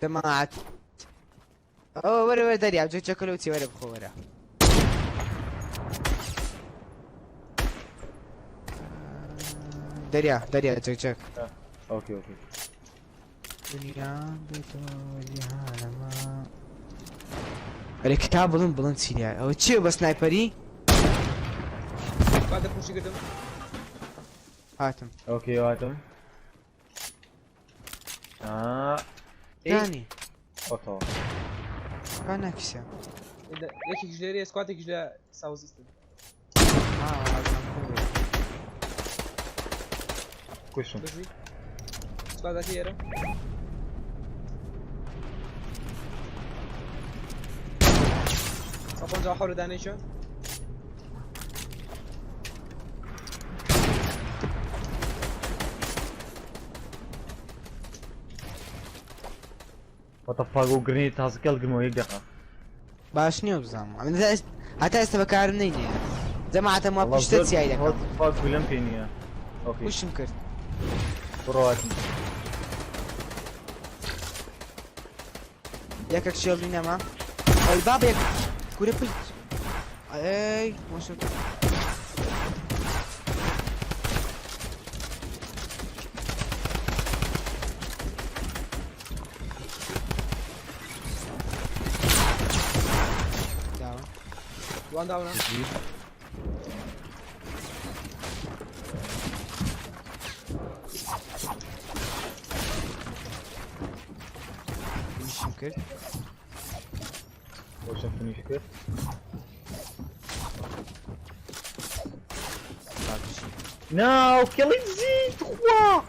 جەماعەت ئەوە وەرە وەرە دەریا جۆ چەکە لەو چی وەرە بخۆ وەرە. دەریا دەریا جەک جەک. okay okay. دنیا بێ تۆ جیهانەمە. ئەرێ کتاب بڵند بڵند چی لە ئەوە چییە بە sniper ی؟ با دەپوشی کردم. هاتم. okay هاتم. آه. دانی. ئۆتۆ. با ناکیسە. یەکێکیش لێرەیە squad ێکیش لە south east ن. کوشم. بژی. squad ەکە ئێرە. 157 دانەیشە. What the fuck و grenade تازە کەڵگرمەوە یەک دقە. باش نییە بزانم ئەمن هەتا ئێستا بەکارم نینێ جەماعەتە ما پشتە چیای دەکەم What the fuck گولەم پێ نییە. okay کوشم کرد. بڕۆ هاتم. یەکەک شێڵی نەما ئەی بابە یەک کورە پشت ئەی مۆشە داوە دوان داونە. finish م کرد. باشم finish کرد. نا کێڵی دزی تخوا.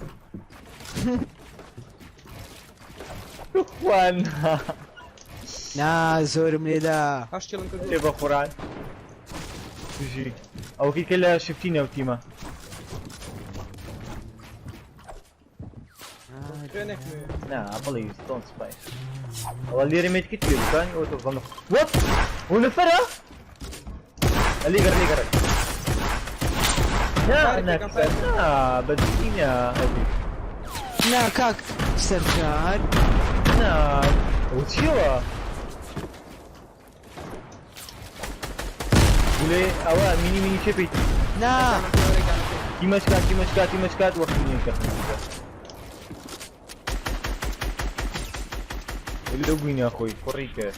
تخوا نا. نا زۆرم لێدا. هەشت kill م کردووە. تێ بە قورئان. بژی. ئەوەکەی کە لە شفتی نێو تیمە. نا please don't spice. ئەوە لێرە medkit لێ بکەن ئەوە تۆ بەمە. What? هو نەفەرە؟ لێگەڕ لێگەڕ. نا نا نا بەجدی نا ئەبی. نا کاک سەرکار. نا ئەوە چیەوە؟ گولێ ئەوە مینی مینی چێ پێیتی؟ نا. تیمەچکات تیمەچکات تیمەچکات وەختی نییە کە لەو بووینە خۆی کوڕی کرد.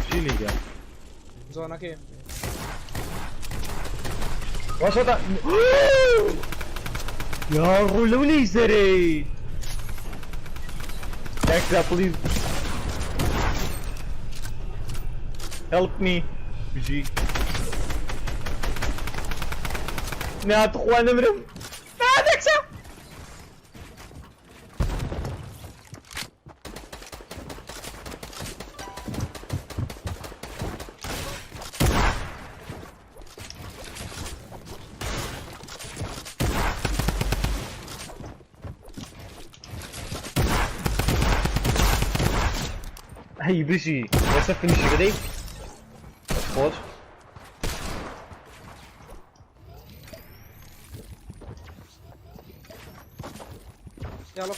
چی لیگە؟ زۆنەکەی. وەسەتە یا ڕوو لەو لەیزەرەی Extra please help me بژی نا تخوا نمرم نا دەکسە هەی بژی ئێستا finish ی بدەیت خۆش. يلا.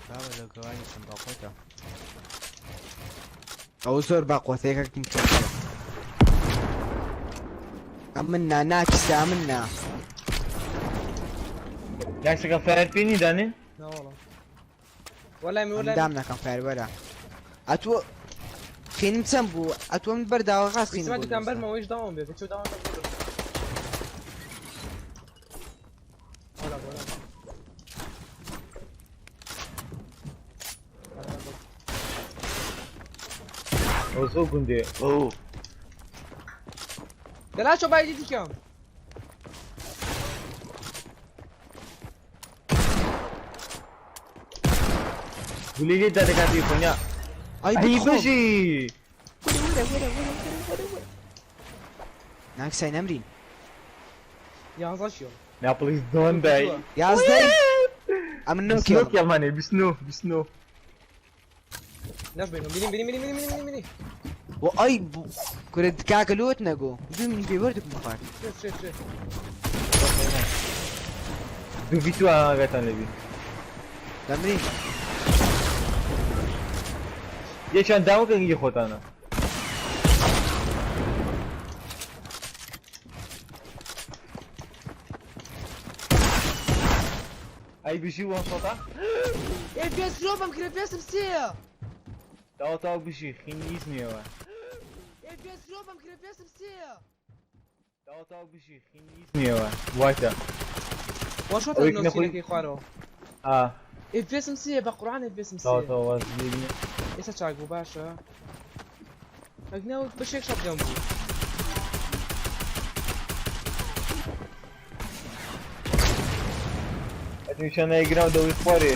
بابە لە گەوانی چەند باقۆتە ئەو زۆر باقۆتە یەکێکم ئەمن نا ناکیسە ئەمن نا. یاکسەکە فایەر پێ نی دانێ؟ نا والله. وەلای من وەلای دام نەکەم فایەر وەرە. ئەتوو خینم چەند بوو؟ ئەتوو من بەرداوە غاز خینم سمعت كان برمە ویش داوم بێ چۆ داوم ولا ولا ئەو زۆر گوندێ ئەو. دەلا چۆ بایدی دیکەم. گولەی لێ دادەکاتی خۆنیا. ئەی ئەی بخۆ. بژی. ناکسای نەمرین. یانزە چیۆ. نا please don't die. یازدەی ئەمن نۆ بسنۆ کێڵم. کێڵمانێ بسنۆ بسنۆ. نەش بینم بینی بینی بینی بینی بینی بینی. و ئەی بوو. کورە کاکە لۆت نەگۆ دوو منی پێ وەردوکم خوارد. چێ چێ چێ. دوو ڤی تو ئاگاتان لێبی. دەمرین. یەکیان داوەکە گی خۆتانە. ئەی بژی وان شۆتە. ئێ پێس درۆپم کرێ پێسم سێیە. تاو تاو بژی خینیز نیەوە. ئێ پێس درۆپم کرێ پێسم سێیە. تاو تاو بژی خینیز نیەوە وایتە. وان شۆتە ئەوەی نەخۆی- نۆسینەکەی خوارەوە. ئا ئێ پێسم سێیە بە قورعان ئێ پێسم تاو سێیە. تاو واز لێبینە. ئێستا چاک بوو باشە. ئەگنا بەشێک شەپگەم بوو. ئەتمیشان نایگرا و دەوری خوارێ.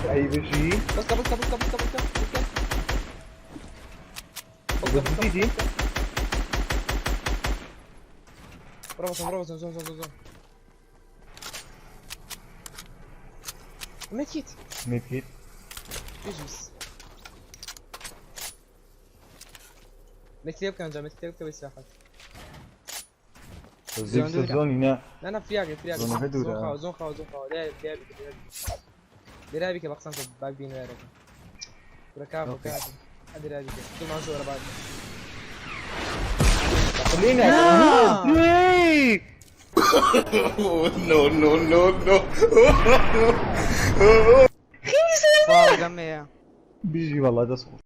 ئەی بژی. بەسکە بەسکە بەسکە بەسکە بەسکە بەسکە. بەزیدی؟ بڕۆ بەسم بڕۆ بەسم زۆن زۆن زۆن زۆن. مێدکیت. مێدکیت. بژیس. مێدکیت بکەن جا مێدکیت بکە بە ئیسراحەت. زۆن زۆنی نا. نا نا فریاگە فریاگە. زۆنەکە دوورە. زۆن خاوە زۆن خاوە زۆن خاوە. لێرە لێرە بیکە لێرە بیکە. لێرە بیکە بە قسەم کە باک بینە یارەکە. کورە کافە ئۆکەی. کافە. لێرە بیکە. دوومان زۆرە باک. لێ نا. نا. No, no, no, no. خواگەمەیە. بژی وەڵا دەست خۆش.